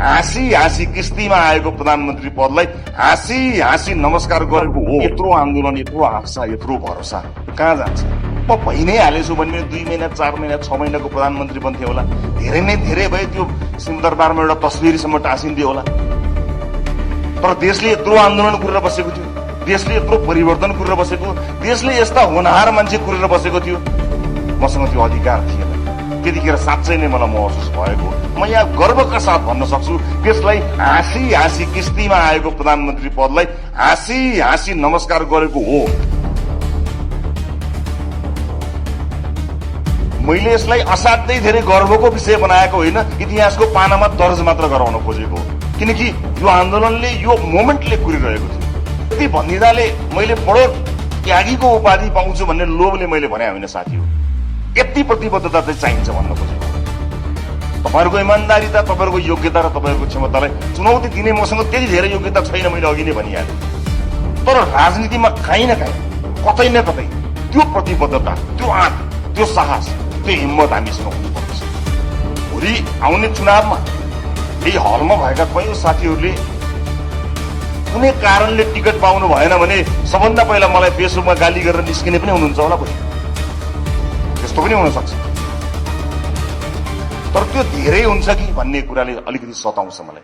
हाँसी हाँसी किस्तीमा आएको प्रधानमन्त्री पदलाई हाँसी हाँसी नमस्कार गरेको हो। यत्रो आन्दोलन, यत्रो आशा, यत्रो भरोसा कहाँ जान्छ? म भइ नै हालेछु भने 2 महिना 4 महिना 6 महिनाको प्रधानमन्त्री बन्थे होला। धेरै नै धेरै भए त्यो सिंहदरबारमा एउटा तस्बिरसम्म टाँसिन्थ्यो होला। तर देशले यत्रो आन्दोलन गरेर बसेको थियो, देशले यत्रो परिवर्तन गरेर बसेको, देशले यस्ता होनहार मान्छे गरेर बसेको थियो। मसँग त्यो अधिकार थिएन। त्यतिखेर साँच्चै नै मलाई महसुस भएको, म यहाँ गर्वका साथ भन्न सक्छु, त्यसलाई हाँसी हाँसी किस्तीमा आएको प्रधानमन्त्री पदलाई हाँसी हाँसी नमस्कार गरेको हो। मैले यसलाई असाध्यै धेरै गर्वको विषय बनाएको होइन, इतिहासको पानामा दर्ज मात्र गराउन खोजेको हो। किनकि यो आन्दोलनले, यो मोमेन्टले कुरिरहेको थियो। त्यति भनिदिँदाले मैले बडो त्यागीको उपाधि पाउँछु भन्ने लोभले मैले भने होइन साथी हो। यति प्रतिबद्धता चाहिँ चाहिन्छ भन्न खोजेको। तपाईँहरूको इमान्दारिता, तपाईँहरूको योग्यता र तपाईँहरूको क्षमतालाई चुनौती दिने मसँग त्यति धेरै योग्यता छैन, मैले अघि नै भनिहालेँ। तर राजनीतिमा काहीँ न काहीँ, कतै न कतै त्यो प्रतिबद्धता, त्यो आँट, त्यो साहस, त्यो हिम्मत हामीसँग हुनुपर्छ। भोलि आउने चुनावमा यही हलमा भएका कयौं साथीहरूले कुनै कारणले टिकट पाउनु भएन भने सबभन्दा पहिला मलाई फेसबुकमा गाली गरेर निस्किने पनि हुनुहुन्छ होला। भोलि त्यस्तो पनि हुन सक्छ। तर त्यो धेरै हुन्छ कि भन्ने कुराले अलिकति सताउँछ मलाई।